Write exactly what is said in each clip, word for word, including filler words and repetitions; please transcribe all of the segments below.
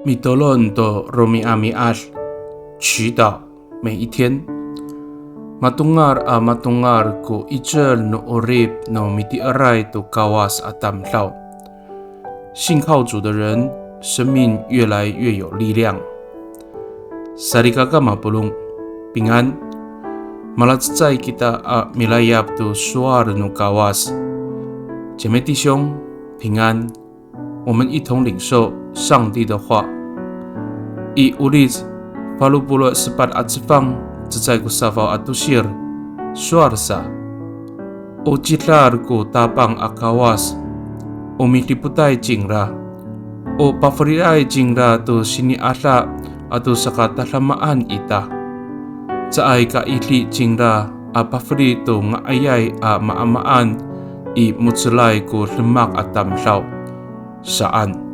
Mitolon to romi'ami'ad, 祈祷每一天。Matongal a matongal ko 'icel no 'orip no miti'eray to Kawas a tamdaw. 信靠主的人，生命越来越有力量。Salikaka mapolong, 平安。Malacecay kita a milayap to sowal no Kawas. 姐妹弟兄，平安。我们一同领受上帝的话。I Olic falo polo' sepat a cefang, cecay ko safaw a tosir, sowal sa. O cidal ko Tapang a Kawas, o midipotay cingra, o pafeliay cingra to sini'ada ato sakatadamaan ita. Caay ka idi cingra a pafeli to nga'ayay a maamaan i mo^celay ko demak a tamdaw saan.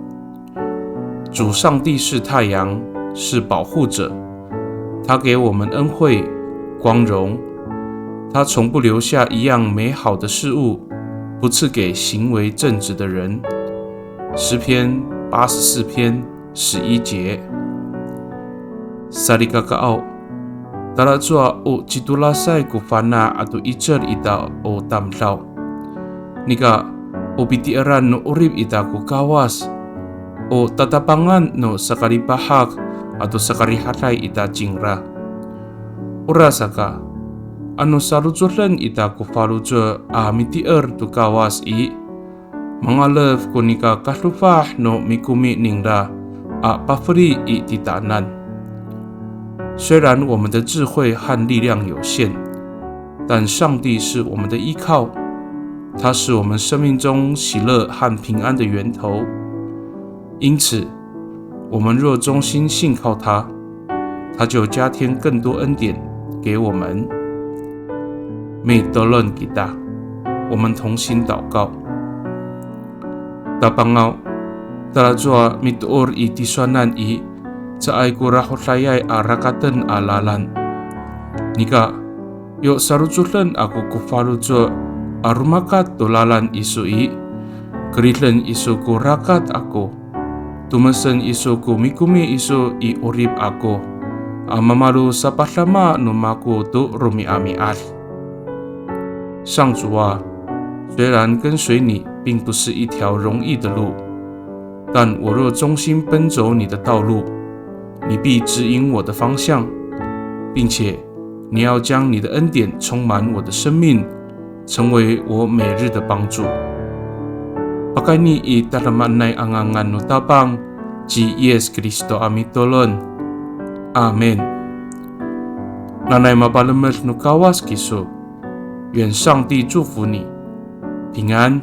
主上帝是太阳，是保护者，他给我们恩惠、光荣，他从不留下一样美好的事物不赐给行为正直的人。诗篇八十四篇十一节。Salikakaaw, talacowa o citolasay ko fana' ato 'icel ita o tamdaw. Nika, o piti'eran no 'orip ita ko Kawas, o tatapangan no sakalipahak ato sakarihaday ita cingra. Orasaka, ano salocoden ita ko faloco' a miti'er to Kawas i, mangalef ko nika kadofah no mikomi ningra a pafeli i titaanan. 虽然我们的智慧和力量有限，但上帝是我们的依靠，他是我们生命中喜乐和平安的源头。因此，我们若忠心信靠他，他就加添更多恩典给我们。Mitolon kita, 我们同心祷告。Tapangaw, talacowa mitoor i tisowanan i, caay ko rahodayay a rakaten a lalan. Nika, yo salocoden ako ko faloco' a romakat to lalan iso i, keriden iso ko rakat ako, tomesen iso ko mikomi iso i 'orip ako, a mamalosapadama no mako to romi'ami'ad. 上主啊，虽然跟随你并不是一条容易的路，但我若忠心奔走你的道路，你必指引我的方向，并且你要将你的恩典充满我的生命，成为我每日的帮助。Pakayni i tadamaanay a ngangan no Tapang ci Yis Kristo a mitolon. Amin. Nanay mapalemed no Kawas kiso. 愿上帝祝福你，平安。